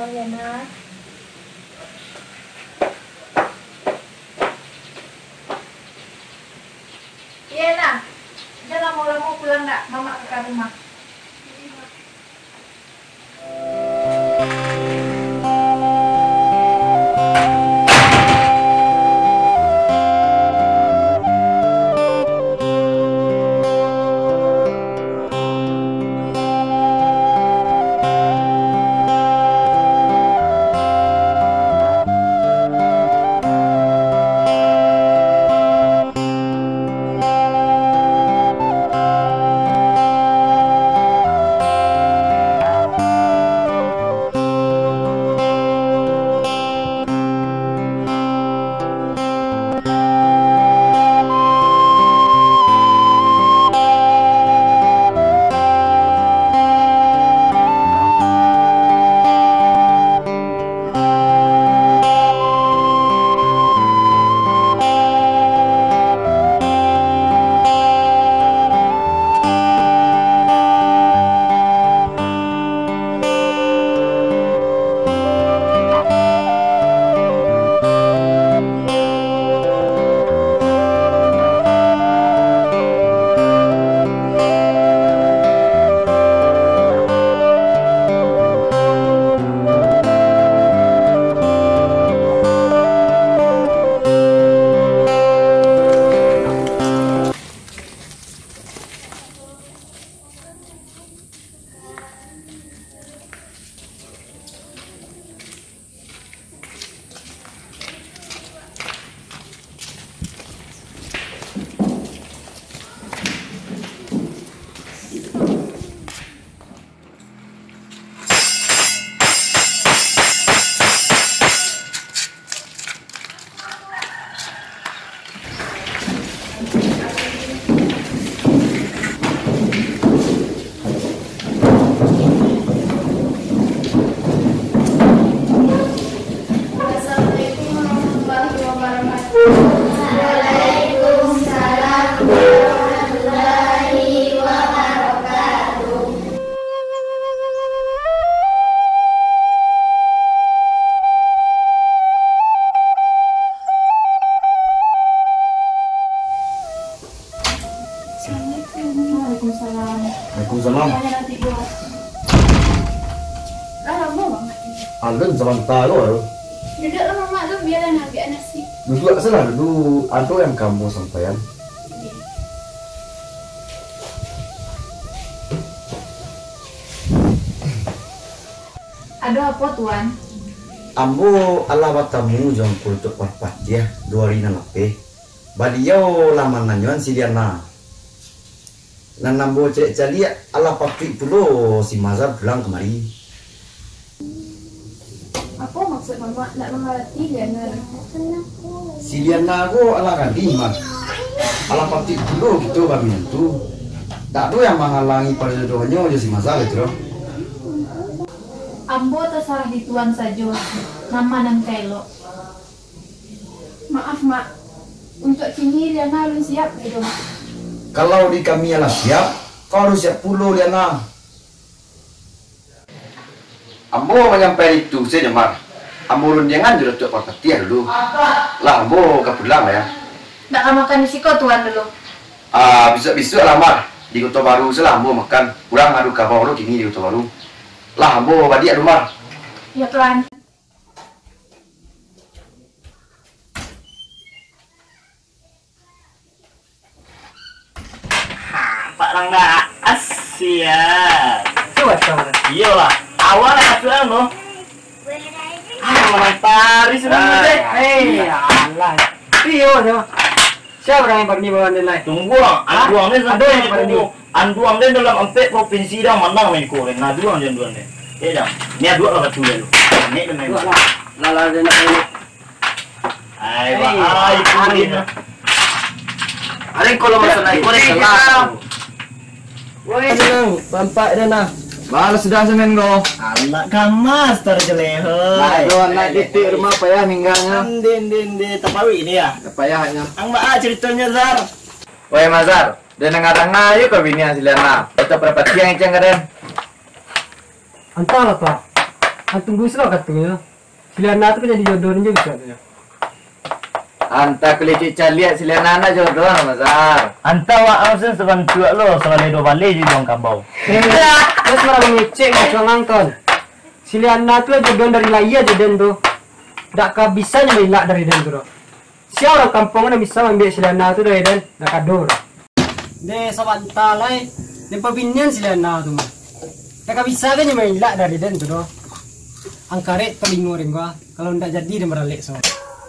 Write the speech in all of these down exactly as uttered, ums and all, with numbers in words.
Iya, nah. Iya, nah. Jan lamo-lamo pulang, nak, mamak ka rumah. Assalamualaikum warahmatullahi wabarakatuh. Waalaikumsalam warahmatullahi wabarakatuh. Assalamualaikum. Waalaikumsalam. Waalaikumsalam. Banyak nanti dua. Lah, lama banget. Alun sabanta ko baru. Duduklah, Mamak, lu biarlah nak ambil nasi. Duduak salah dulu, ado yang ka ambo sampaian. Ado apo, Tuan? Ambo alah batamu jo Angku Datuk Parpatiah duo ari nan lapeh. Baliau lah mananyoan si Liana. Nan ambo caliak-caliak, alah patuik pulo si Mazhar pulang kamari. Apo maksud Mamak nak mangarati Liana? Si Liana ko alah gadih, Mak. Alah patuik pulo kito baminantu. Dak ado yang manghalangi parjodohannyo jo si Mazhar itu doh. Ambo tasarah di Tuan sajo, ma nan ka elok. Maaf, Mak. Untuak kini Liana alun siap, gitu, Mak. Kalau di kami alah siap, kau harus siap pulo, Liana. Ambo manyampaian itu sajo, Mar. Ambo rundiangan jo Datuak Parpatiah dulu. Lah, ambo ka pulang, ya. Ndak ka makan di siko, Tuan, dulu? Ah, bisuak-bisuak lah, Mar. Di Koto Baru se lah ambo makan. Urang ado kaba lo kini di Koto Baru. Lah, ambo baliak dulu, Mar. Iyo, Tuan. Ha, Pak Rangga, asiak. Cubo, cubo. Iyolah, awak lah masuak tu. Ah, manantari sudah. Ah, deh. Eh, alah. Iyo, cubo. Sia urang nan barani bawa den lai? Tunggu, ah. Hah? Anduang den. Ado nan barani? Anduang den dalam ampek provinsi dah manang main ko den. Nah, aduang jan, aduang den. Eh, dah. Ni aduak lah batu dulu. Nek den main. Aduak lah. Lah, lah, den nak main. Ai, bahai tu den. Ada yang kalau masalah ko den salah. Woi, Nang, pampak den nah. Balas sudah semen ko. Anak kamas tarjelehoi. Nah, tu anak titik rumah payah mingganyo. Ande, ande, ande, tapawi ni ya. Payahnya. Ang baa ceritonyo, Zar? Woi, Mazhar, den danga-danga yo kabinian si Liana. Datuak Parpatiah nan icang ka den. Antahlah, Pak. Ah, tunggu silo katonyo. Si Liana tu kan jadi jodoh jo bisuak tu. Antah kulicik caliak si Liana nak jodoh, Mazhar. Antah wak angsun sabantuak lo, sabaleh duo baleh jo iduang kabau. Eh, terus malah mangecek, macuangang, Ton. Si Liana tu lah jodoh dari lahia jo den tu. Dak ka bisa nyo mailak dari den tu doh. Sia urang kampuang nan bisa maambiak si Liana tu dari den, dak ado doh. Deh, sabanta lai, den pabinian si Liana tu mah. Dak ka bisa kan nyo mailak dari den tu doh. Angkarek talingo den ko, kalau ndak jadi den baralek so.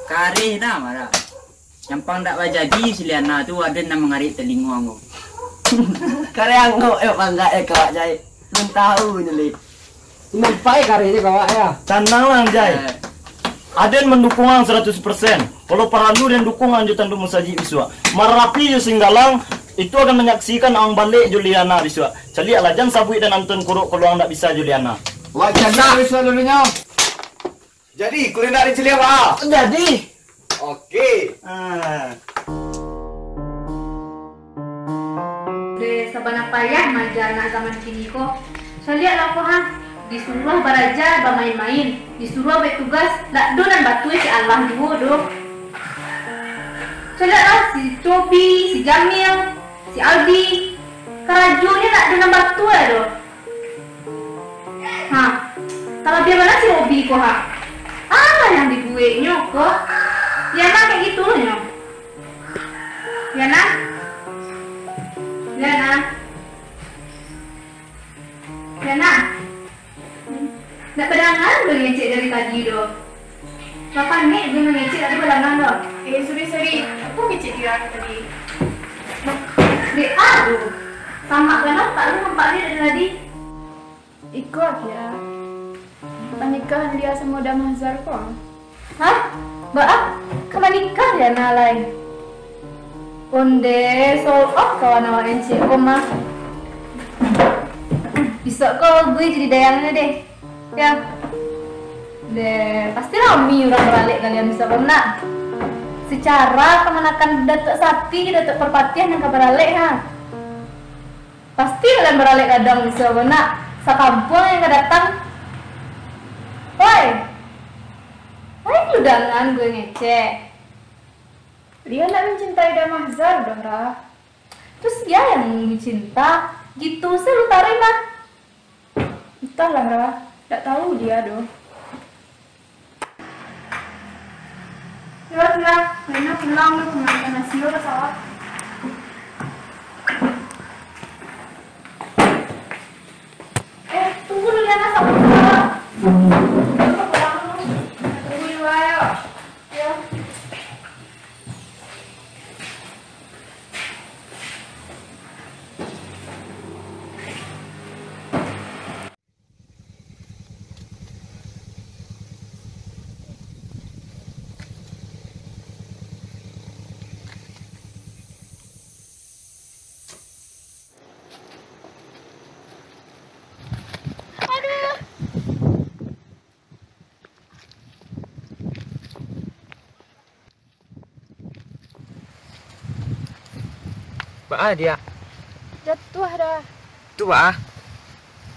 Kareh dah, Mara. Nyampang dak bajadi si Liana tu, aden nan mangarek talingo anggo. Kareh anggo, eh, panggak, eh, kawak jahek. Belum tahu nyo, Lip. Nampak, eh, karehnyo kawak, ya. Tananglah, Anjay. Eh. Aden mandukung ang saratus persen. Kalau paralu, den dukung ang jo tandu musajik bisuak. Marapi jo Singgalang, itu akan manyaksikan ang balek jo Liana bisuak. Caliaklah, jan sabuik den Anton Kuruk kalau ang dak bisa jo Liana. Wak janda bisuak dulunyo. Jadi, kuliah dari ciliak, Pak? Jadi. Oke. Ah. Deh, sabana payah maaja anak zaman kini ko. Caliaklah ko, ha. Disuruah baraja, bamain-main. Disuruah buek tugas, dak do nan batua si Alah juo doh. Caliaklah si Cobi, si Jamil, si Aldi. Karajonyo dak do nan batua doh. Ha, talabiah bana si Robi ko, ha. Alah nan dibueknyo ko. Liana kek gitu nyo. Liana. Liana. Liana. Ndak badanga gue ngecek dari tadi doh. Bapak nek gue mangecek tadi badangan doh. Eh, sorry, sorry. Aku ngecek dia tadi. Dek, aduh. Samak bana tak lu nampak dia dari tadi. Iko, Kira. Panikahan dia samo Damahzar ko. Hah? Baa? Ka manikah Liana lai? Onde, sold out kawan awak N C O mah. Bisuak ko gue jadi dayangnyo deh. Ya. Deh, pasti rami urang baralek kalian bisuak ko nak. Secara kamanakan Datuak Sati jo Datuak Parpatiah nan ka baralek ha. Pasti kalian baralek gadang bisuak ko nak, sakampuang yang ka datang. Woi, woi, lu dangan gue ngecek. Dia nak mencintai Damahzar doh, Rah. Terus dia yang dicinta, gitu se lu taruih mah. Entahlah, Rah, dak tahu dia doh. Yo, Tia, Lena pulang lu, kembalikan nasi yo ke sawah. Eh, tunggu dulu, Lena, sabar, sabar. Tunggu dulu, ayo. Yo. Baa, Diak? Jatuah dah. Tu baa?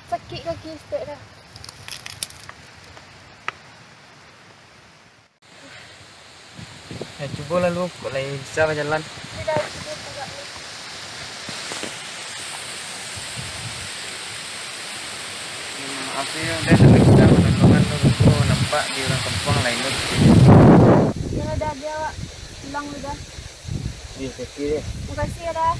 Sakik kaki saketek dah. Ya, cubo lah lu, kok lai bisa bajalan. Sudah, cubo tagak lu. Maaf yo, udah tak bisa menolongan lu, nampak di urang kampuang lain lu. Ya udah, dia awak pulang lu dah. Iya, oke deh. Makasih ya dah.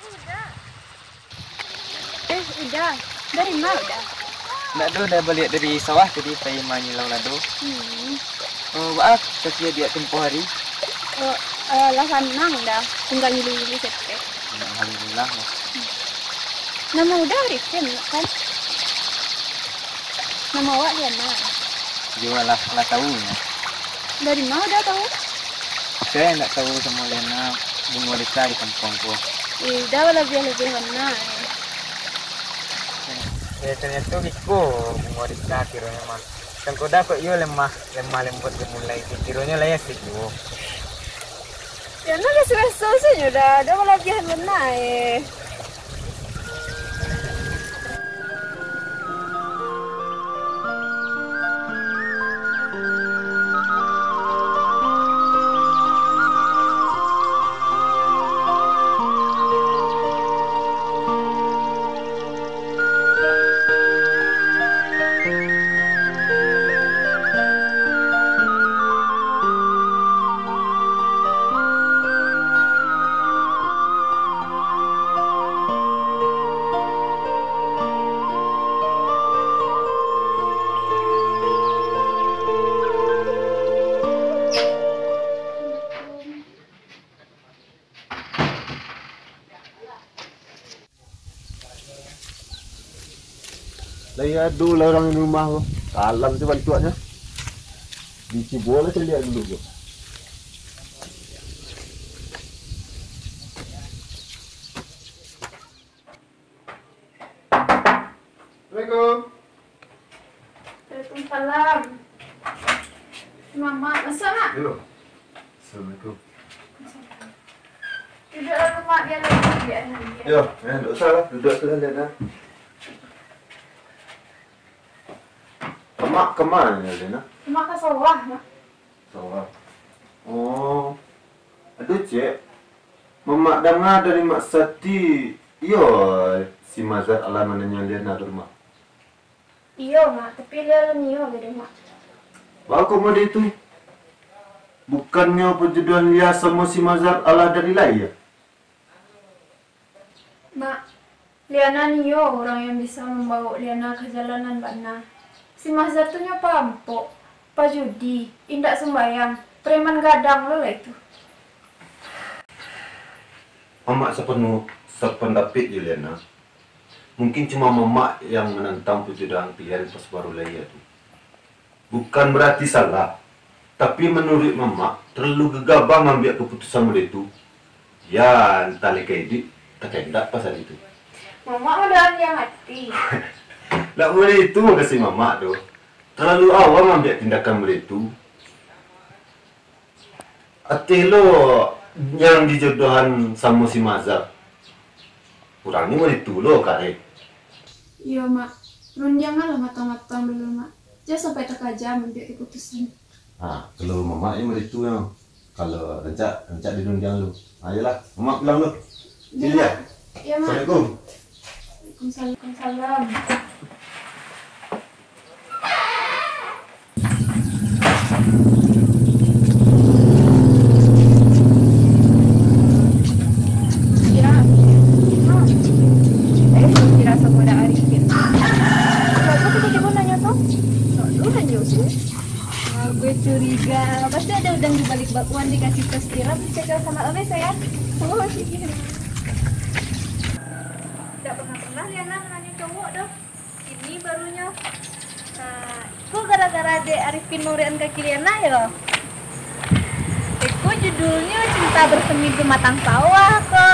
Uda. Eh, Uda. Dari ma Uda? Ndak doh, dah baliak dari sawah tadi, pai manyilau lado. Hmm. Oh, baa kaki adiak tempoh hari? Oh, eh, lah sanang dah. Tinggal ngilu-ngilu saketek. Alhamdulillah lah. Nama Uda Arifin, kan? Nama awak Diana. Iyo lah, lah tahu nyo. Dari ma Uda tahu? Sia indak tahu samo Liana bungo desa di kampuang ko. Eh, Uda balabiah-labiah bana, eh. Eh, tanyato biko bungo desa kironyo mah. Sangko Uda kok iyo lemah, lemah lembuik dimulai, kironyo lai asik juo. Yo, nah, biaso-biaso sajo Uda, Uda balabiahan bana, eh. Lai ado lah urang di rumah ko. Salam tu bantuaknyo. Dicubo lah caliak dulu ko. Assalamualaikum. Waalaikumsalam. Mamak, masuak, Mak. Yo. Assalamualaikum. Duduaklah, Mak, bia lagi, bia lagi. Yo, eh, ndak usah lah. Duduak tu lah, Liana. Mamak ka ma, Liana? Mamak ka sawah, Mak. Sawah. Oh. Aduh, Cek. Mamak danga dari Mak Sati, iyo, si Mazhar alah mananyo Liana ka rumah. Iyo, Mak, tapi Lia alun iyo lai doh, Mak. Baa kok model itu? Bukannyo pajodohan Lia samo si Mazhar alah dari lai, yo? Mak, Liana niyo urang yang bisa mambawok Liana ka jalan nan bana. Si Mazhar tu nyo parampok, pajudi, indak sumbayang, preman gadang lo lah itu. Mamak sapanuah sapandapek jo Liana. Mungkin cuma mamak yang manantang pajodohan kalian pas baru lahia tu. Bukan barati salah, tapi manuruik mamak talalu gagabah maambiak kaputusan model tu. Ya, antah lai ka iduik, antah ka indak pasal itu. Mamak madoaan Lia mati. Ndak model itu makasih mamak tu. Talalu awam maambiak tindakan model tu. Ateh lo yang dijodohan samo si Mazhar. Urangnyo model tu lo, kareh. Iyo, Mak. Rundianganlah matang-matang dulu, Mak. Jan sampai takaja maambiak kaputusan. Ha, kalau mamak ni model tu memang. Kalau rancak, rancak dirundiang dulu. Ha, iyolah, mamak pulang dulu. Iyo, Mak. Assalamualaikum. Waalaikumsalam. Kira, ha, eh, kira samudah Arifin. Kok tibo-tibo nanyo tu? Kok lu nanyo tu? Ah, gue curiga, pasti ada udang di balik bakwan dikasih tas tiram, dicocok sama lo, sayang. Oh, iya. Ndak pernah-pernah Liana mananyo cowok doh. Kini barunyo, nah, iko gara-gara dek Arifin maurikan kaki Liana yo. Iko judulnyo cinta bersemi di batang sawah ko.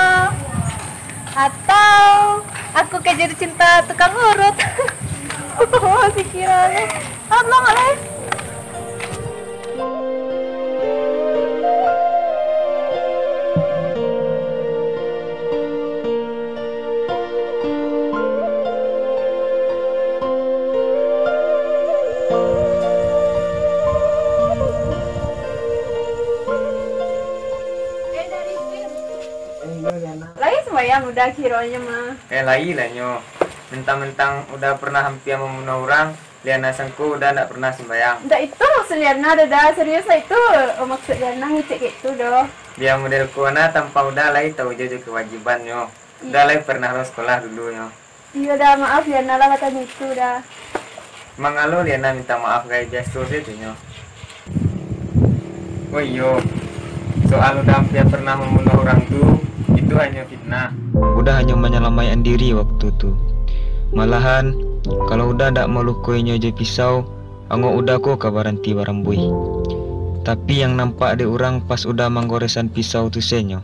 Atau aku ka jadi cinta tukang urut. Sikironyo. Alah, pulang lah. Lai sumbayang Uda kironyo mah. Eh, lai lah nyo. Mentang-mentang Uda pernah hampia mambunuah urang, Liana sangko Uda ndak pernah sumbayang. Ndak itu maksud Liana, Uda. Serius lah itu. Oh, maksud Liana ngicek kek itu doh. Bia model ko nah, tampang Uda lai tau jo, jo kewajibannyo. Uda lai pernah lo sekolah dulunyo. Iyo, Uda, maaf, Liana lah batanyo itu, Uda. Mangalo Liana minta maaf, gai biaso sajo nyo. Oh iyo, soal Uda hampia pernah mambunuah urang tu, itu hanyo fitnah. Uda hanyo manyalamaikkan diri waktu tu. Malahan, kalau Uda ndak malukoinyo jo pisau, angok Uda ko ka baranti barambuih. Tapi yang nampak dek urang pas Uda manggoresan pisau tu se nyo,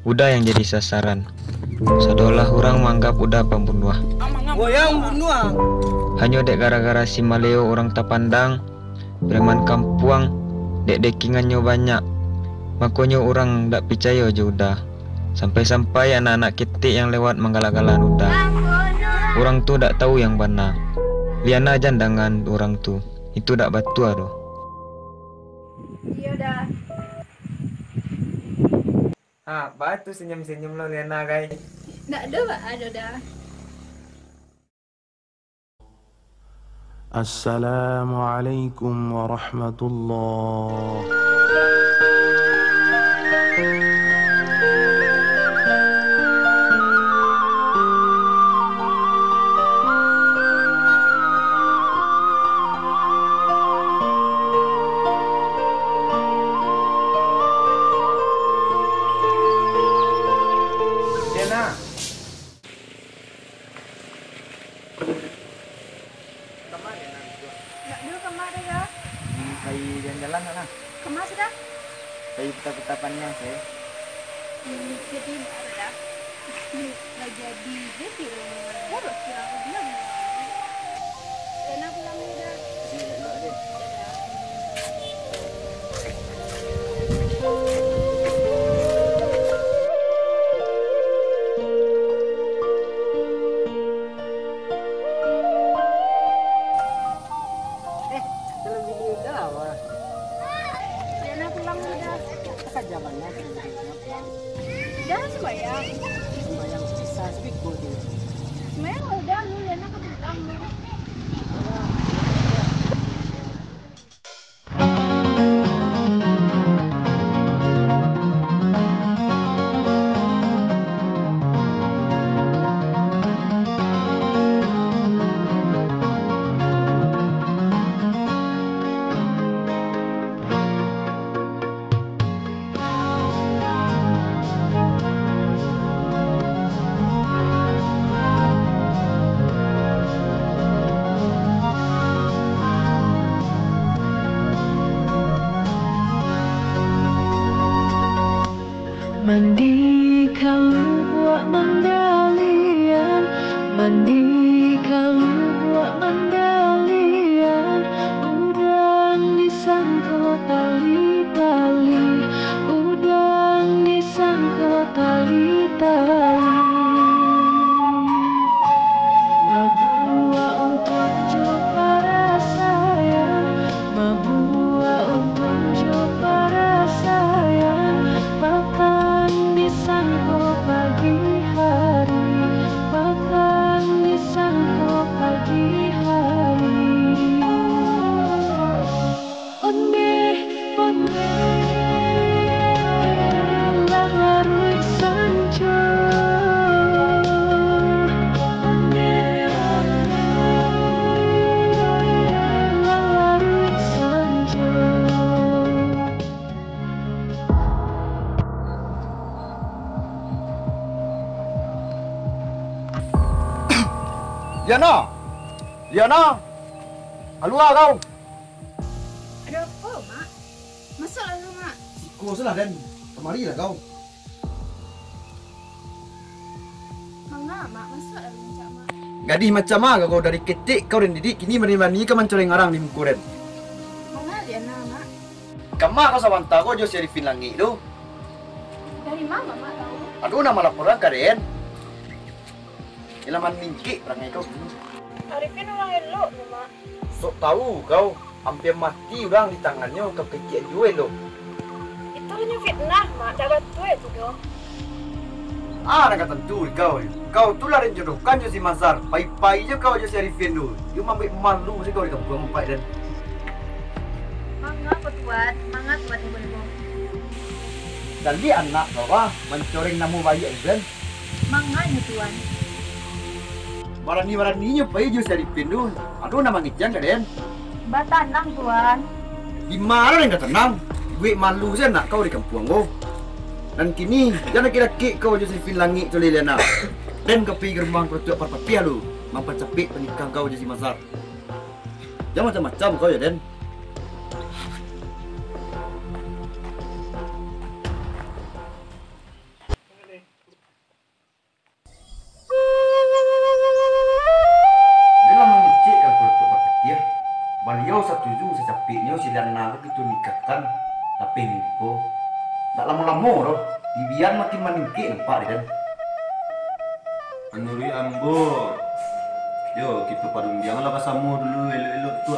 Uda yang jadi sasaran. Sadolah urang maanggap Uda pambunuah. Wah, yang bunuah. Hanyo dek gara-gara si Maleo urang tapandang, preman kampuang, dek dekingannyo banyak, makonyo urang dak picayo jo Uda. Sampai-sampai anak-anak ketek yang lewat manggalak-galakan Uda. Urang tu dak tahu yang bana. Liana jan dangan urang tu. Itu dak batua doh. Iyo, Da. Ha, baa tu senyum-senyum lo, Liana, gai? Ndak ado baa doh, Da. Assalamualaikum warahmatullahi. Diana. Kama Diana? Ndak ado kama doh, Da. Hmm, pai jalan-jalan lah. Kama sudah? Pai puta-puta paniang se. Hmm, jadi ndak ado, Da. Lah jadi je viral. Baru viral aku bilang. Diana pulang dulu, Da. Jadi, elok deh. Dadah. Eh, dalam video dah, wah. Diana pulang dulu, Da. Saja mana? Dah sembahyang. Sembahyang sisa sabiku tu. Sembahyang udah lu, Diana ka pulang lu. Mandi ka lubuak manggalian, mandi ka lubuak manggalian, udang disangko tali-tali, udang disangko tali-tali. Mabuak untuang jo parasaian, mabuak untuang jo parasaian, patang disangko pagi hari, patang disangko pagi hari. Ondeh, ondeh, lah laruik sanjo. Ondeh, ondeh, lah laruik sanjo. Liana! Liana! Kalua kau! Ado apo, Mak? Masuaklah lu, Mak. Siko se lah, Den. Kamarilah kau. Manga, Mak? Masuaklah lu, rancak, Mak. Gadih macam ma kau, dari ketek kau den didik, kini barani-barani kau mancoreng arang di muko den. Manga Liana, Mak? Kama kau sabanta ko jo si Arifin Langik tu? Dari ma Mamak tahu? Aduh, nan malaporan ka den. Ilah maningkik parangai kau. Arifin urang elok, Mak. Sok tahu kau, ampia mati urang di tangannyo, kau kecek juo elok. Itu hanyo fitnah, Mak, dak batua itu doh. Ah, nan ka tantu di kau. Kau tu lah den jodohkan jo si Mazhar. Pai-pai jo kau jo si Arifin tu. Iyo mambuek malu se kau di kampuang ampaik den. Manga ko Tuan, manga Tuan ibo-ibo. Caliak anak kau, ah, mancoreng namo baiak den. Manga nyo, Tuan. Barani-baraninyo pai jo si Arifin tu. Aduh, nan mangecek ka den. Batanang, Tuan. Di ma den ka tanang? Buek malu se anak kau di kampuang ko. Nan kini, jan dakek-dakek kau jo si Arifin Langik tu lai, Liana. Den ka pai ka rumah Datuak Parpatiah lu, mampacapek panikahan kau jo si Mazhar. Jan macam-macam kau yo, Den. Satuju sacapeknyo si Liana ko kito nikahkan, lapeh minggu ko. Ndak lamo-lamo doh, bibian makin maningkek nampak dek den. Manuruik ambo, yo, kito parundianglah basamo dulu elok-elok tu.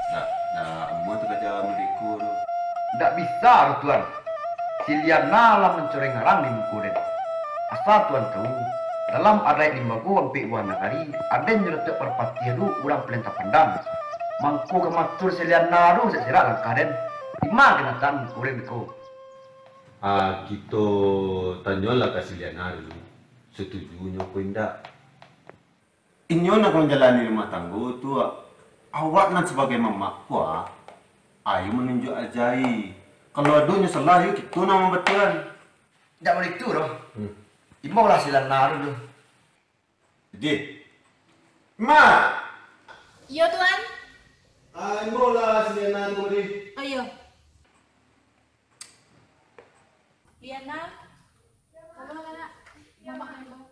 Ndak, ndak, ambo tu kaja mardeko tu. Ndak bisa doh, Tuan. Si Liana lah mancoreng arang di muko den. Asa Tuan tahu, dalam adaik limbago ampek buah nagari, aden jo Datuak Parpatiah tu urang paliang tapandang. Mangko ka maatur si Liana tu serak-serak langkah den. Dima kanataan muko den ko? Ah, kito tanyolah ka si Liana dulu, satujunyo ko indak. Inyo nan ka manjalani rumah tanggo tu, awak nan sabagai mamak ko, ah, ayo manunjuak ajai. Kalau ado nyo salah, yo kito nan mambatuahan. Indak baitu doh. Hmm. Imbaulah si Liana dulu. Jadi, Mak! Iyo, Tuan. Ah, imbaulah si Liana tu kamari. Oh, iyo. Liana, tolonglah, Nak. Mamak maimbau.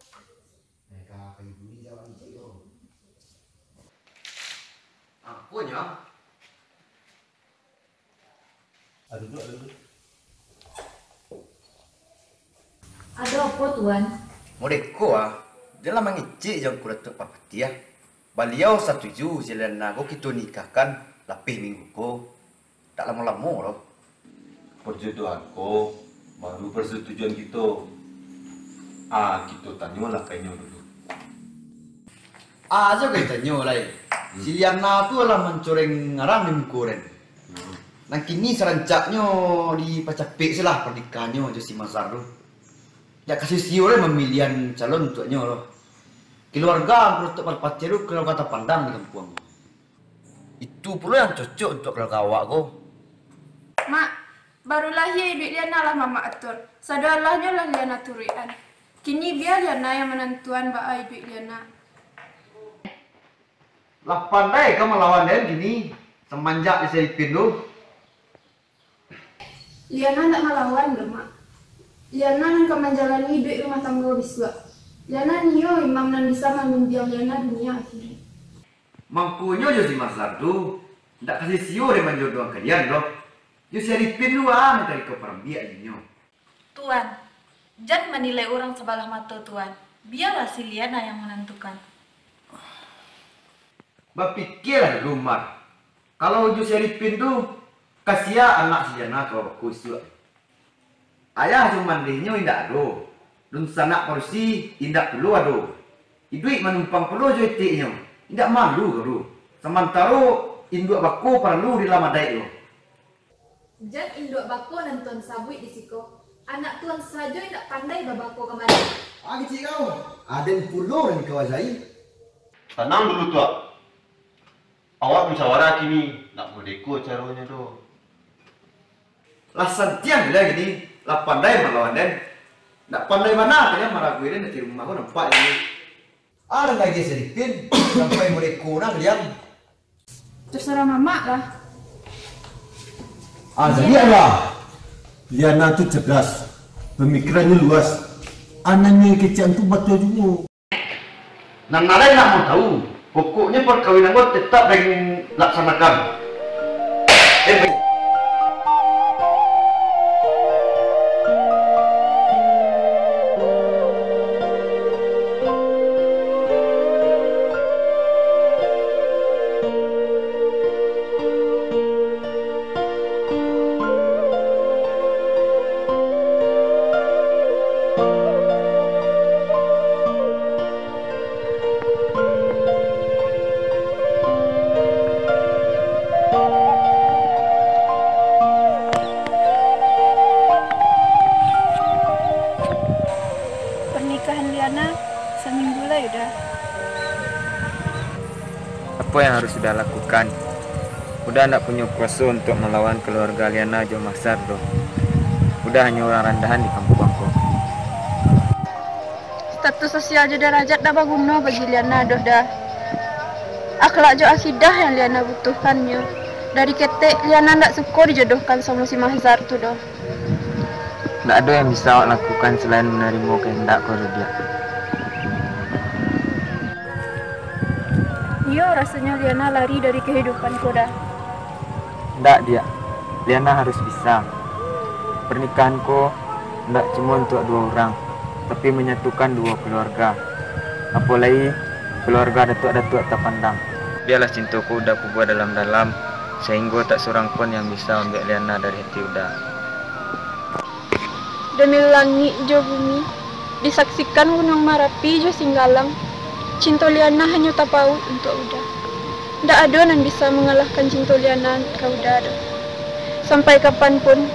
Apo nyo? Ah, duduak dulu. Ado apo, Tuan? Modeko ah, jan lah mangecek jo Angku Datuak Parpatiah. Baliau satuju si Liana ko kito nikahkan lapeh minggu ko. Ndak lamo-lamo doh. Parjodohan ko baru parsetujuan kito. Ah, kito tanyolah ka inyo dulu. Ah, ajo ka ditanyo lai. Hmm. Si Liana tu lah mancoreng arang di muko den. Hmm. Nan kini sarancaknyo dipacapek se lah parnikahannyo jo si Mazhar tu. Jan ka sio-sio lai mamiliahan calon untuaknyo tu. Kaluarga Angku Datuak Parpatiah tu kaluarga tapandang di kampuang. Itu pulo nan cocok untuak kaluarga awak ko. Mak, baru lahia iduik Liana lah mamak atur. Sadoalahnyo lah Liana turuikan. Kini bia Liana yang manantuan baa iduik Liana. Lah pandai kau malawan den kini, samanjak di Saripin tu. Liana ndak malawan doh, Mak. Liana nan ka manjalani iduik rumah tanggo bisuak. Liana nio imam nan bisa mambimbiang Liana dunia akhirat. Mangkonyo jo si Mazhar tu, ndak ka sio-sio den manjodohkan kalian doh. Jo si Arifin tu, ah, nan ka dikau parambiak inyo. Tuan, jan manilai urang sabalah mato, Tuan. Bialah si Liana yang manantukan. Bapikialah dulu, Mar. Kalau jo si Arifin tu, ka sia anak si Liana ka babako isuak. Ayah jo mandehnyo indak ado, dunsanak padusi indak pulo ado. Iduik manumpang pulo jo eteknyo, indak malu kau tu. Samantaro induak bako paralu di dalam adaik tu. Jan induak bako nan Tuan sabuik di siko. Anak Tuan sajo indak pandai babako kamari. Ah, kecik kau. Aden pulo nan kau ajai. Tanang dulu, Tuak. Awak musyawarah kini, nak modeko caronyo tu. Lah santiang lah kini, lah pandai malawan den. Nak pandai bana kalian maragui den dari rumah ko nampak ini. Alah lagi si Arifin, sampai modeko nah kalian. Terserah mamak lah. Ah, jadi alah. Liana tu cerdas, pemikirannyo luas. Anaknyo kecek tu batua juo. Nan lain nak mau tahu, pokoknyo perkawinan ko tetap den laksanakan. Eh, baik. Pernikahan Liana saminggu lai udah. Apo yang harus Uda lakukan? Uda ndak punyo kuaso untuak malawan kaluarga Liana jo Mazhar doh. Uda hanyo urang randahan di kampuang ko. Status sosial jo darajat ndak baguno bagi Liana doh, Da. Akhlak jo akidah yang Liana butuhkannyo. Dari ketek, Liana ndak suko dijodohkan samo si Mazhar tu doh. Ndak ado yang bisa awak lakukan salain manarimo kahandak kaluarga. Iyo, Rasonyo Liana lari dari kahidupan ko, Da. Ndak, Diak. Liana harus bisa. Pernikahan ko ndak cuma untuak duo urang, tapi manyatukan duo kaluarga. Apo lai, kaluarga datuak-datuak tapandang. Bialah cinto ko Uda kubua dalam-dalam, sahinggo tak surang pun yang bisa mambiak Liana dari hati Uda. Demi langik jo bumi, disaksikan Gunuang Marapi jo Singgalang, cinto Liana hanyo tapauik untuak Uda. Ndak ado nan bisa mangalahkan cinto Liana ka Uda doh. Sampai kapan pun,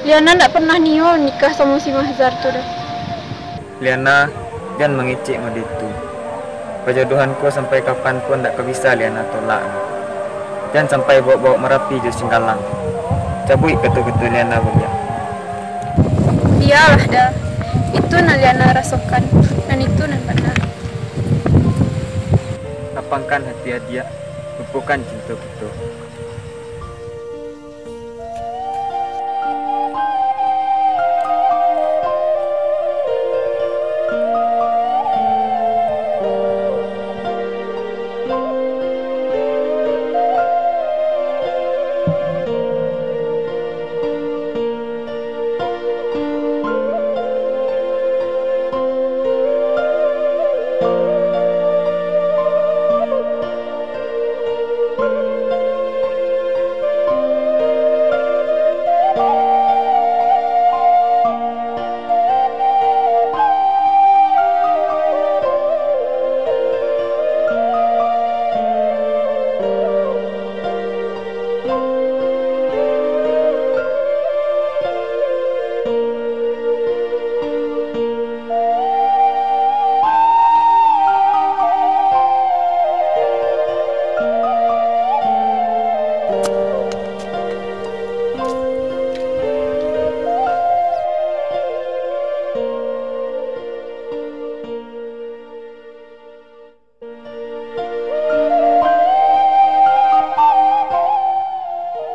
Liana ndak pernah nio nikah samo si Mahzar tu doh. Liana, jan mangecek mode tu. Pajodohan ko sampai kapan pun ndak ka bisa Liana tolak. Jan sampai bawok-bawok Marapi jo Singgalang. Cabuik kato-kato Liana baliak. Bialah, Da. Itu nan Liana rasokan, nan itu nan bana. Lapangkan hati adiak, lupokan cinto kito.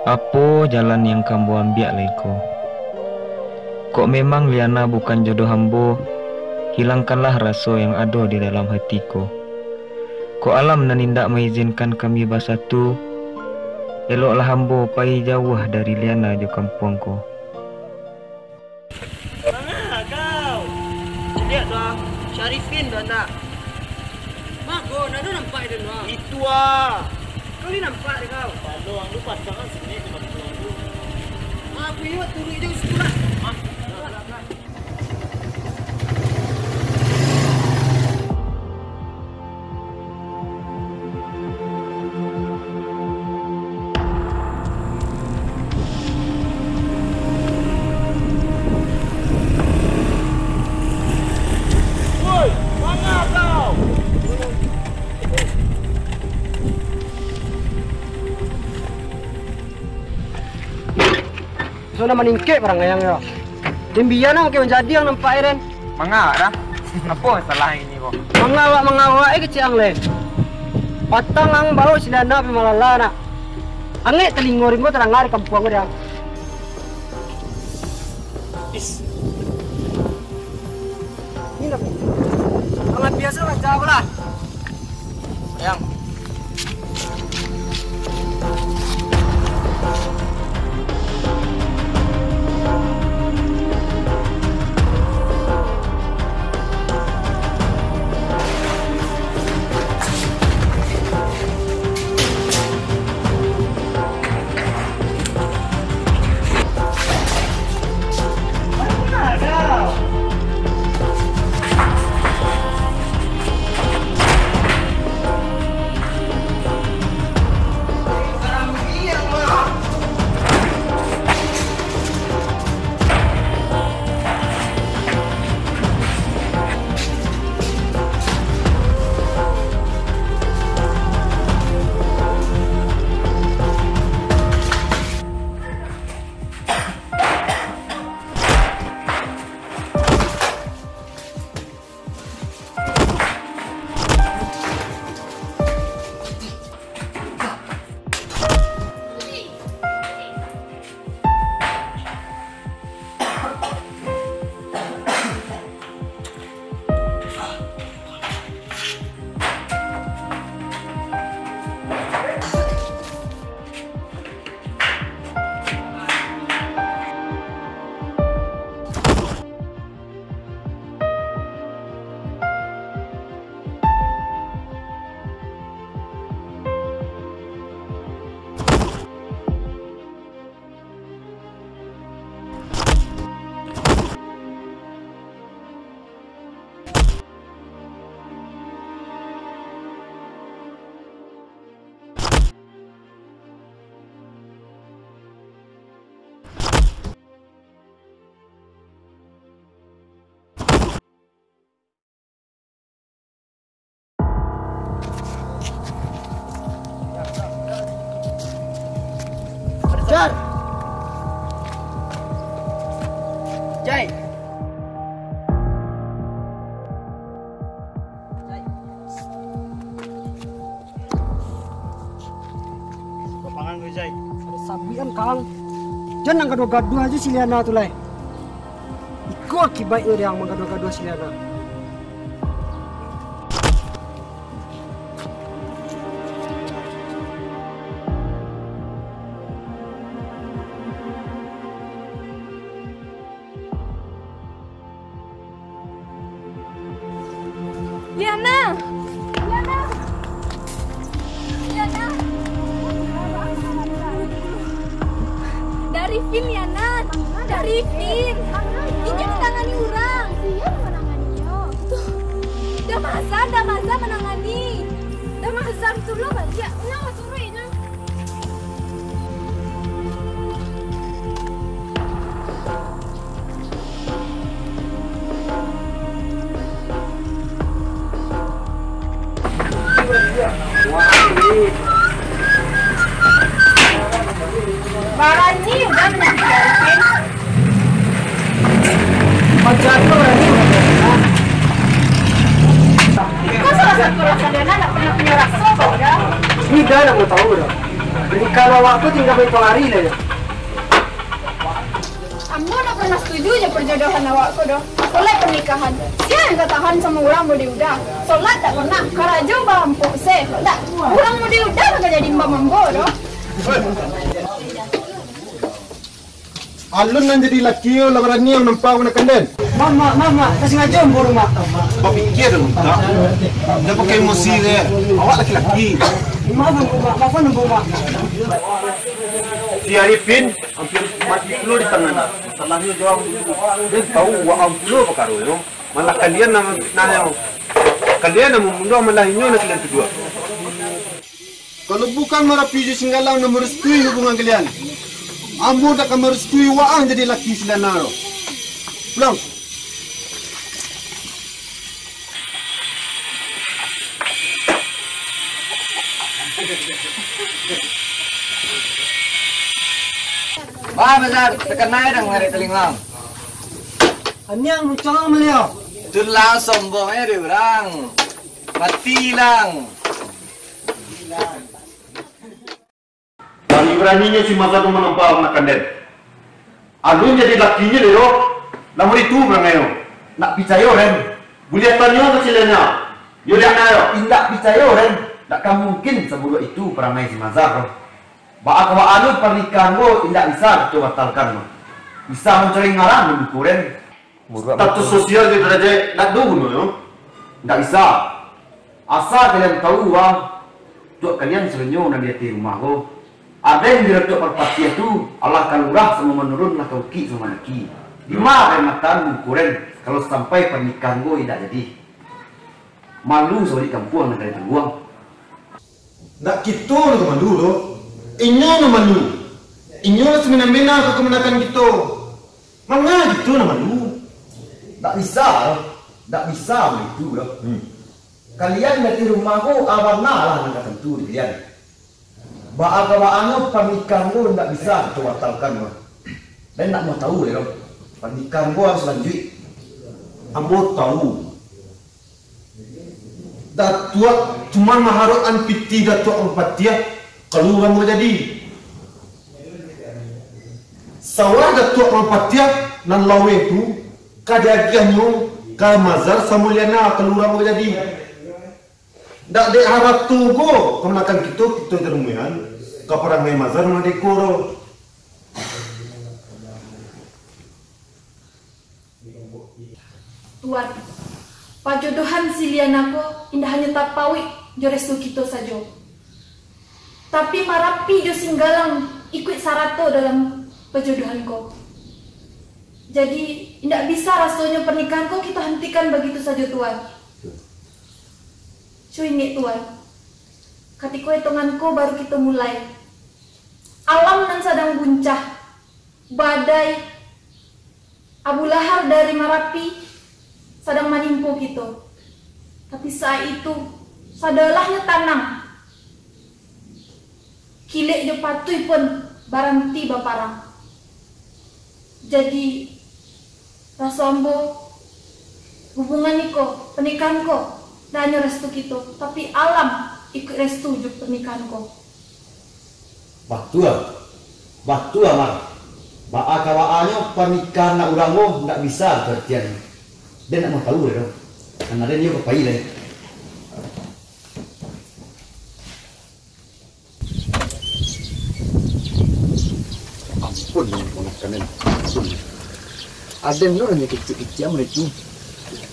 Apo jalan yang ka ambo ambiak lai ko? Kok memang Liana bukan jodoh ambo, hilangkanlah raso yang ado di dalam hati ko. Kok alam nan indak maizinkan kami basatu, eloklah ambo payi jauah dari Liana jo kampuang ko. Manga kau? Caliak tu ah, si Arifin tu anak. Mago, ndak ado nampak di dalam ah. Itu ah. Kau ni nampak dek kau? Palo ang tu pasang kan sini di batu ang tu. Ah, aku iyo turun je situ lah. Ah. Woi, manga kau? Sudah maningkek barang ayang yo. Dembia nang ke manjadi ang nampak, Eren. Manga awak dah? Apo masalah ang ini ko? Manga awak, manga awak, eh, kecek ang leh. Patang ang bawa si Liana pai malala nak. Angek talingo rimbo tadanga di kampuang ko dek ang. Is. Ini nak. Ang biaso lah, jauh lah. Yang. Dar. Jai. Jai. Lapangan ko, Jai. Ado sabian, Kang. Jan nan gaduah-gaduah ajo si Liana tu lai. Iko akibatnyo dek ang manggaduah-gaduah si Liana. Liana! Liana! Liana! Darifin, Liana! Darifin! Inyo ditangani urang! Tuh. Damazan, Damazan manangani! Damazan tu lo baliak! Urang lah suruah inyo! Barani urang nak diarifin. Macam tu barani urang. Kau salah satu rasa dana nak punya, punya rasa kau dah. Ni dah nak mau tahu dah. Pernikahan awak tu tinggal bahitung hari lah ya. Ambo ndak pernah setuju jo perjodohan awak ko doh. Apolai pernikahan. Sia nan ka tahan samo urang Budi Uda? Solat dak pernah, karajo bahampuk se, dak. Urang Budi Uda nan ka jadi imam ambo doh. Alun nan jadi laki, lah barani ang nampak kamanakan den. Mak, mak, mak, mak, tasingajo ambo tu, mak. Bapikir dulu, Kak. Jan pakai emosi se. Awak laki-laki. Maafan, mak, maafan, mak. Si Arifin ampia mati pulo di tangan. Masalahnyo jo ang dulu. Den tahu waang pulo pakaronyo. Malah kalian nan mafitnahnyo. Kalian nan mambunuah, malah inyo nan kalian tuduah. Kalau bukan Marapi jo Singgalang nan marestui hubungan kalian, ambo dak ka marestui waang jadi laki si Liana tu. Pulang. Bah, Bazar, takanai dang mari talingang. Aniang muncang maliau. Tu lah sombong eh di urang. Mati lang. Barani-baraninyo si Mazhar tu manampak kamanakan den. Alun jadi lakinyo deh doh. Lah mari tu parangainyo. Nak picayo den. Buliah tanyo ka si Liana. Yo Liana yo, indak picayo den. Dak ka mungkin saburuak itu parangai si Mazhar doh. Baa ka baa nu parnikahan ko indak bisa kito batalkan doh. Bisa mancoreng ngaran di muko den. Status sosial jo darajat ndak ado gunonyo. Ndak bisa. Asa kalian tahu, ah, tuak kalian salonyo nan di ateh rumah ko. Aden di Datuak Parpatiah tu, alah ka lurah samo manurun, lah ka bukik samo mandaki. Dima kalian makan bungkuren, kalau sampai parnikahan ko indak jadi? Malu sabulik kampuang nan kalian tangguang. Ndak kito nan ka malu doh. Inyo nan malu. Inyo nan samina-mina ka kamanakan kito. Manga kito nan malu? Ndak bisa doh. Ndak bisa baitu doh. Hmm. Kalian di rumah ko, abana lah nan ka tantu di kalian. Baa ka baa nu, parnikahan ko ndak bisa kito batalkan doh. Den ndak mau tahu lai doh. Parnikahan ko harus lanjuik. Ambo tahu. Datuak cuma maharokkan pitih Datuak Parpatiah, kalau urang ko jadi. Sawah Datuak Parpatiah nan laweh tu, ka diagiahnyo ka Mazhar samo Liana, kalau urang ko jadi. Ndak dek harato ko, kamanakan kito, kito tarumian, ka parangai Mazhar nan ado ko doh. Tuan, pajodohan si Liana ko indak hanyo tapauik jo restu kito sajo, tapi Marapi jo Singgalang ikuik sarato dalam pajodohan ko. Jadi, indak bisa rasonyo pernikahan ko kito hantikan bagitu sajo, Tuan. Cubo ingek, Tuan, katiko etongan ko baru kito mulai, alam nan sadang buncah, badai, Abu Lahar dari Marapi sadang manimpo kito. Tapi saat itu, sadolahnyo tanang. Kilek jo patuih pun baranti baparang. Jadi, raso ambo, hubungan iko, panikahan ko, ndak hanyo restu kito, tapi alam ikuik restu jo panikahan ko. Batua, batua, Mar. Baa ka baanyo panikahan anak urang ko ndak bisa diparatian. Den ndak mau tahu doh. Nan ado nio ka pai lai. Ampun, ampun. Aden tu nan kecik-kecik amat itu.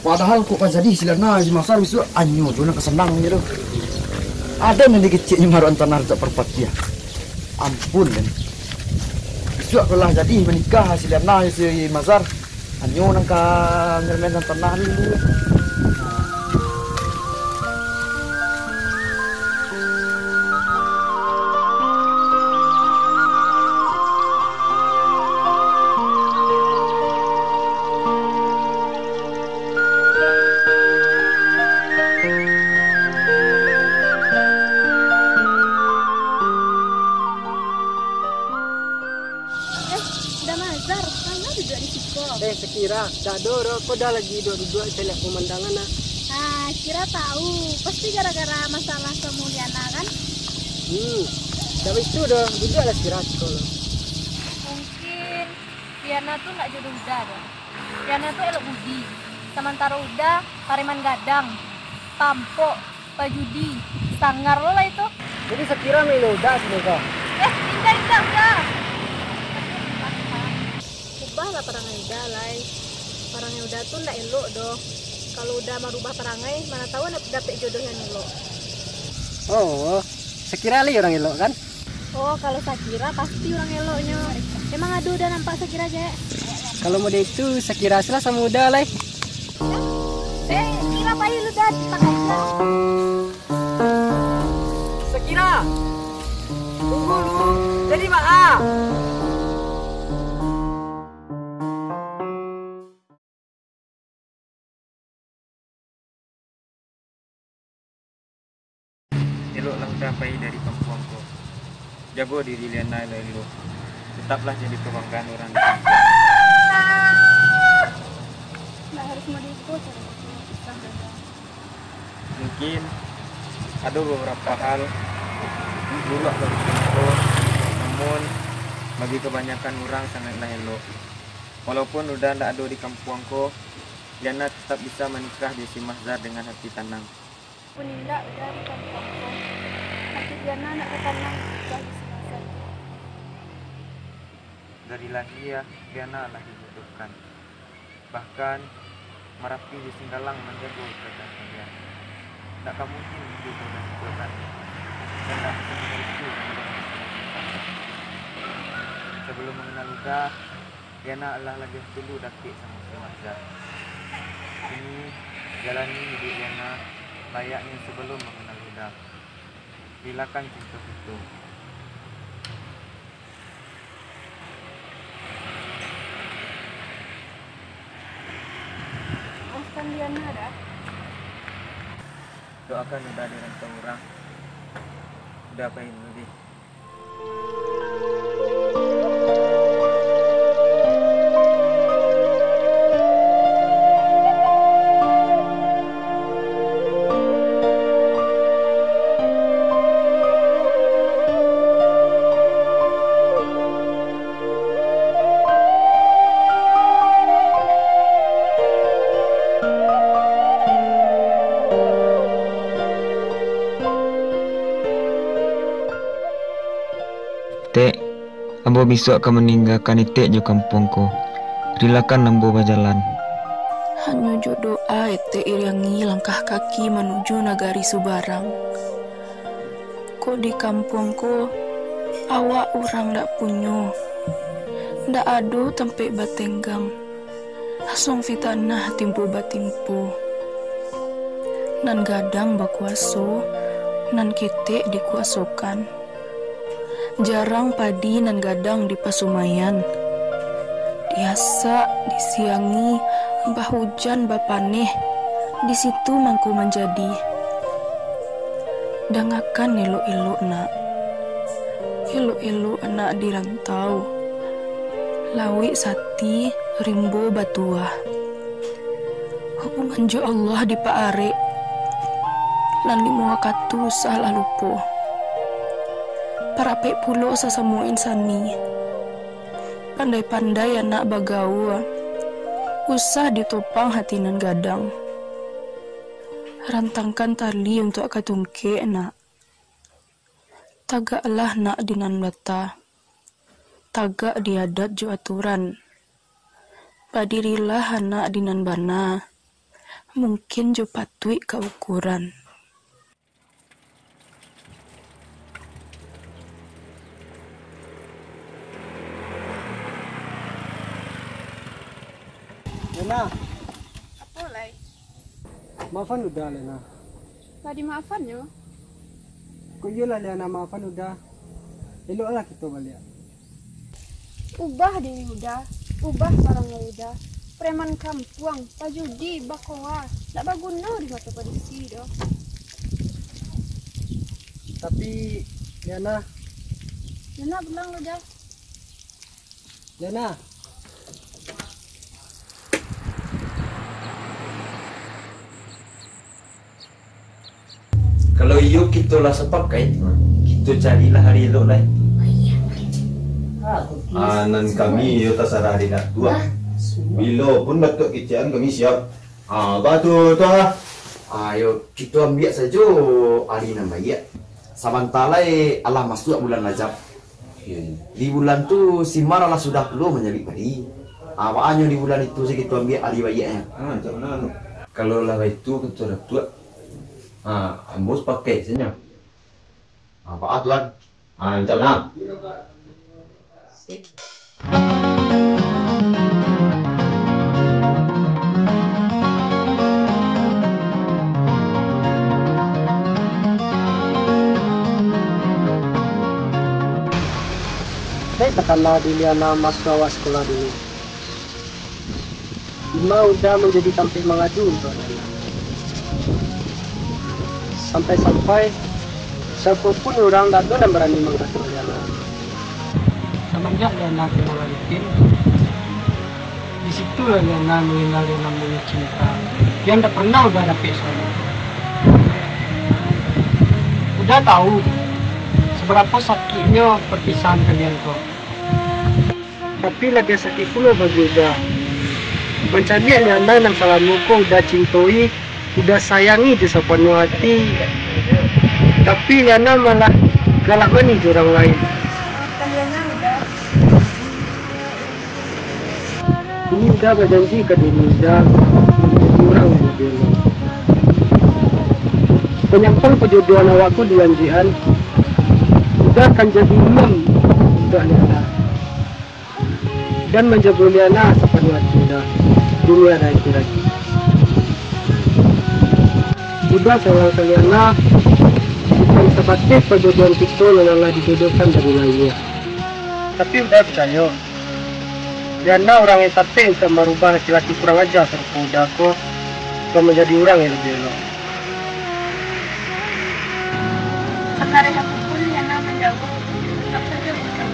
Padahal kok ka jadi si Liana, si Mazhar bisuak, anyo tu nan ka sanang je tu. Aden nan keciknyo maruak tanah tak parpatiah. Ampun, den. Bisuak kalau lah jadi manikah si Liana, si Mazhar, anyo nan ka nyermen tanah dulu. Eh, Da Mazhar, manga duduak di siko? Eh, Sakira, dak ado doh, ko Da lagi duduak-duduak caliak pamandangan, nah. Ah, Sakira tahu, pasti gara-gara masalah samo Liana, kan? Hmm, dak baitu doh, duduaklah Sakira siko lo. Mungkin Liana tu ndak jodoh Uda doh. Liana tu elok budi, samantaro Uda pareman gadang, pampok, pajudi, sangar lo lah itu. Jadi Sakira maelo Uda siko ko? Eh, indak, indak, Uda. Ubahlah parangai Uda lai. Parangai Uda tu ndak elok doh. Kalau Uda marubah parangai, mana tahu dap-, dapek jodoh yang elok. Oh, Sakira lai urang elok kan? Oh, kalau Sakira pasti urang eloknyo. Emang ado Uda nampak Sakira, Jek? Kalau model itu, Sakira salah samo Uda lai. Eh, Sakira pai lu, Uda, pakai Uda. Sakira, tunggu lu, jadi baa? Eloklah Uda pai dari kampuang ko. Jago diri Liana elok-elok. Tetaplah jadi kabanggaan urang di kampuang. Ndak harus model itu caro bapikia, Bang. Mungkin ado babarapo hal buruak bagi kito, namun bagi kabanyakan urang sangaiklah elok. Walaupun Uda ndak ado di kampuang ko, Liana tatap bisa manikah jo si Mahzar dengan hati tanang. Pun indak Uda di kampuang ko, tapi Liana ndak ka tanang manikah jo si Mahzar tu. Dari lahia, Liana lah dijodohkan. Bahkan, Marapi jo Singgalang manjago ikatan kalian. Ndak ka mungkin hiduik jo kasibukan, dan ndak bisa mangaruti. Sabalun manganal Uda, Liana alah labiah dulu dakek samo si Mahzar. Kini, jalani hiduik Liana layaknyo sabalun manganal Uda. Rilakan cinto kito. Maafkan Liana, Da. Doakan Uda di rantau urang. Uda pai dulu deh. Tek, ambo bisuak ka maninggakan etek jo kampuang ko. Rilakan ambo bajalan. Hanyo jo doa etek iriangi langkah kaki manuju nagari Subarang. Kok di kampuang ko, awak urang ndak punyo, ndak ado tampek batenggang. Asuang fitanah timpo batimpo. Nan gadang bakuaso, nan ketek dikuasokan. Jarang padi nan gadang dipasumaian. Diasak, disiangi, bahujan, bapaneh, di situ mangko manjadi. Dangakan elok-elok, nak. Elok-elok anak di rantau, lauik sati, rimbo batuah. Hubungan jo Allah dipaarek, nan limo wakatu usah lah lupo. Parapek pulo sasamo insani, pandai-pandai anak bagaul, usah ditopang hati nan gadang. Rantangkan tali untuak ka tungkek, nak. Tagaklah nak di nan bata, tagak di adat jo aturan. Badirilah anak di nan bana, mungkin jo patuik ka ukuran. Lena. Apo lai? Maafan Uda, Lena. Lah dimaafannyo? Kok iyolah, Lena, maafan Uda. Eloklah kito baliak. Ubah diri Uda, ubah parangai Uda. Preman kampuang, pajudi, bakoa, ndak baguno di mato polisi doh. Tapi, Lena. Lena pulang Uda. Lena. Kalau iyo kito lah sapakaik, kito carilah ari elok lai. Ah, nan kami iyo tasarah di Datuak. Bilo pun Datuak kecekan kami siap. Ah, batua tu ah. Ah, yo, kito ambiak sajo ari nan baiak. Sabanta lai alah masuak bulan Rajab. Iyo, iyo. Di bulan tu, si Mar alah sudah pulo manjabik padi. Ah, baa nyo di bulan itu se kito ambiak ari baiaknyo. Ah, rancak bana tu. Kalau lah baitu, kato Datuak, ah, ambo sapakaik sajo. Ah, baa, Tuan? Ah, rancak bana. Sip. Dek takana di Liana maso awak sakolah dulu. Ima Uda manjadi tampek mangadu untuak Liana. Sampai-sampai, siapo pun urang dak ado nan barani mangadu Liana. Samanjak Liana kenal Arifin, di situlah Liana mangenal nan namonyo cinta, nan dak pernah Uda dapek sabalun tu. Uda tahu sabarapo sakiknyo parpisahan kalian ko. Tapi labiah sakik pulo bagi Uda. Mancaliak Liana nan salamo ko Uda cintoi, Uda sayangi jo sapanuah ati. Tapi Liana malah galak manih jo urang lain. Kini Uda bajanji ka diri Uda manjadi urang nan labiah elok. Panyampang pajodohan awak ko di Anjian, Uda akan jadi imam untuak Liana. Dan manjago Liana sapanuah ati Uda, dunia dan akhirat. Uda sayang ka Liana, bukan sabateh pajodohan kito nan lah dijodohkan dari lahia. Tapi Uda picayo, Liana urang nan sateh untuak marubah laki-laki kurang aja sarupo Uda ko, ka manjadi urang nan labiah elok. Sakareh apo pun Liana manjauah, tatap sajo Uda.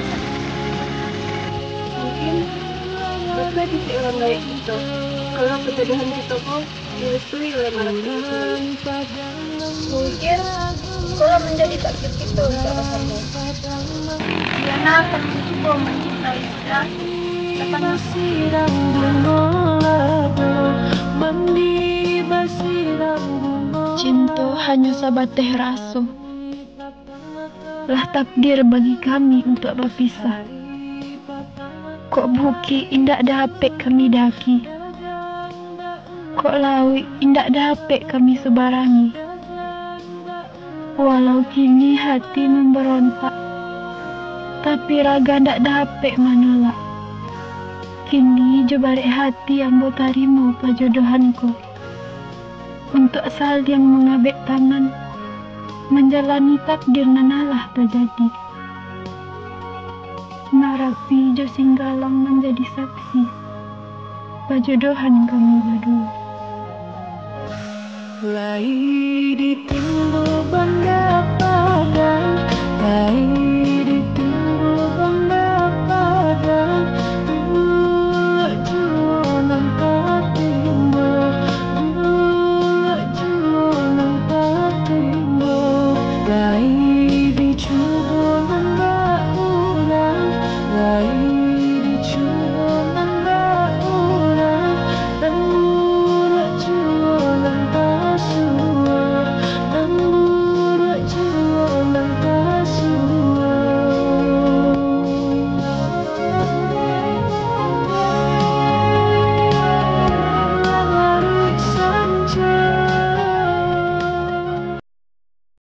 Mungkin, batua titih urang gaek kito, kalau pajodohan kito ko direstui oleh malaikat. Mungkin, iko lah manjadi takdir kito untuak basamo. Liana akan mancubo mancintai Uda. Cinto hanyo sabateh raso. Lah takdir bagi kami untuak bapisah. Kok bukik indak dapek kami daki. Kok lauik indak dapek kami subarangi. Walau kini hati mambarontak, tapi raga ndak dapek manolak. Kini jo barek hati ambo tarimo pajodohan ko, untuak saliang mangabek tangan, manjalani takdir nan alah tajadi. Marapi jo Singgalang manjadi saksi pajodohan kami baduo. Lai ditimbo banda padang, lai